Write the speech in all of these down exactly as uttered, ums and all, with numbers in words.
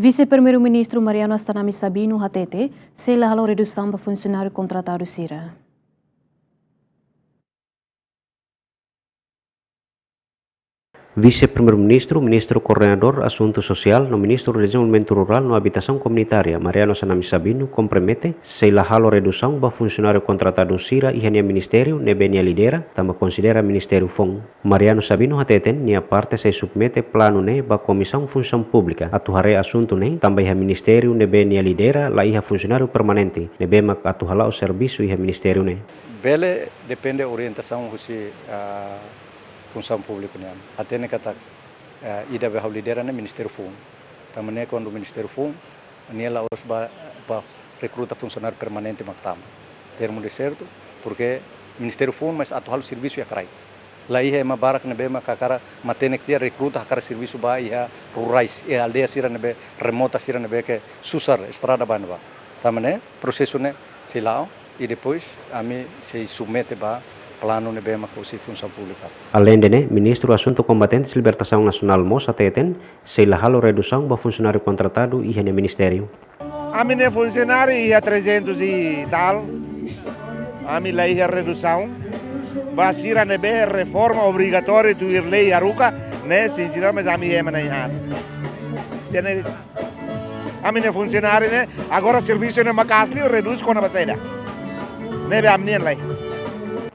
Vise-Primeiru-Ministru Mariano Assanami Sabino hatete, sei la halo redusaun ba funsionáriu kontratadu sira. Vise-Primeiru-Ministru, Ministru Koordenadór Asuntu Sosiál no Ministru Dezenvolvimentu Rurál no Abitasaun Komunitária, Mariano Assanami Sabino, kompromete sei la halo redusaun ba funsionáriu kontratadu sira iha nia ministériu ne'ebé nia lidera, tanba konsidera ministériu foun. Mariano Sabino hateten nia parte sei submete planu ne'e ba Komisaun Funsaun Públika atu haree asuntu ne'e, tanba iha ministériu ne'ebé nia lidera la iha funsionáriu permanente ne'ebé mak atu hala'o servisu iha ministériu ne'e. Bele depende orientasaun husi, ah, Funsaun Públika nian. Hatene katak, eh, ida be ha'u lidera ne'e ministériu foun. Tanba ne'e kuandu ministériu foun, nia la'ós ba, ba rekruta funsionáriu permanente mak tama. Termu desertu, porke ministériu foun mais atu halo servisu iha kraik. La iha ema barak ne'ebé mak hakarak matenek tiha rekruta hakarak servisu ba iha rurais, iha aldeia sira ne'ebé remota sira ne'ebé ke susar estrada ba ne'ebá. Tanba ne'e prosesu ne'e sei la'o, i depois ami sei submete ba planu ne'ebé mak husi Funsaun Públika. Aleinde ne'e, Ministru Asuntu Kombatentes Libertasaun Nasionál mós hateten, sei la halo redusaun ba funsionáriu kontratadu iha nia ministériu. Ami-nia funsionáriu iha trezentos e tal. Ami la iha redusaun. Ba sira ne'ebé reforma obrigatóriu tuir lei haruka, ne'e, sin sira, mas ami ema na'in-haat. Jadi, ami-nia funsionáriu ne'e, agora servisu ne'e maka'as liu, redús kona-ba saida. Ne'ebé ami-nian lai.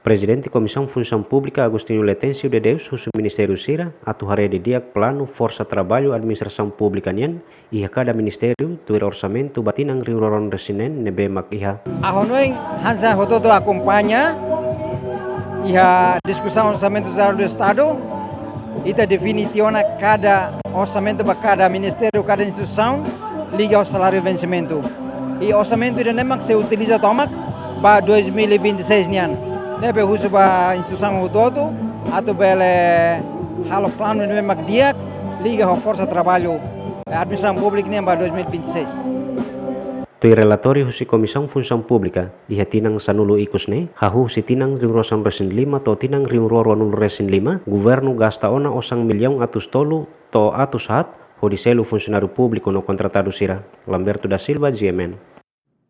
Prezidente Komisaun Funsaun Públika Agostinho Letêncio de Deus husu ministériu sira atu haree didi'ak planu forsa traballu administrasaun públika nian iha kada ministériu tuir orsamentu ba tinan rihun rua ruanulu-resin-neen ne'ebé mak iha. Ha'u hanoin hanesan hotu-hotu akompaña iha diskusaun Orsamentu Jerál do Estadu, ita define tiha ona kada orsamentu ba kada ministériu, kada instituisaun, liga ho saláriu vensimentu. I orsamentu ida-ne'e mak sei utiliza tomak ba dois mil e vinte e seis nian. Ne'ebé husu ba instituisaun hotu-hotu atu bele halo planu ne'ebé mak di'ak liga ho forsa traballu, eh, administrasaun públika nian ba dois mil e vinte e seis. Tuir relatóriu husi Komisaun Funsaun Públika, iha tinan sanulu ikus ne'e, hahú husi tinan rihun rua sanulu-resin-lima to'o tinan rihun rua ruanulu-resin-lima, governu gasta ona osan millaun atus tolu to'o atus haat hodi selu funsionáriu públiku no kontratadu sira. Lamberto da Silva, G M N.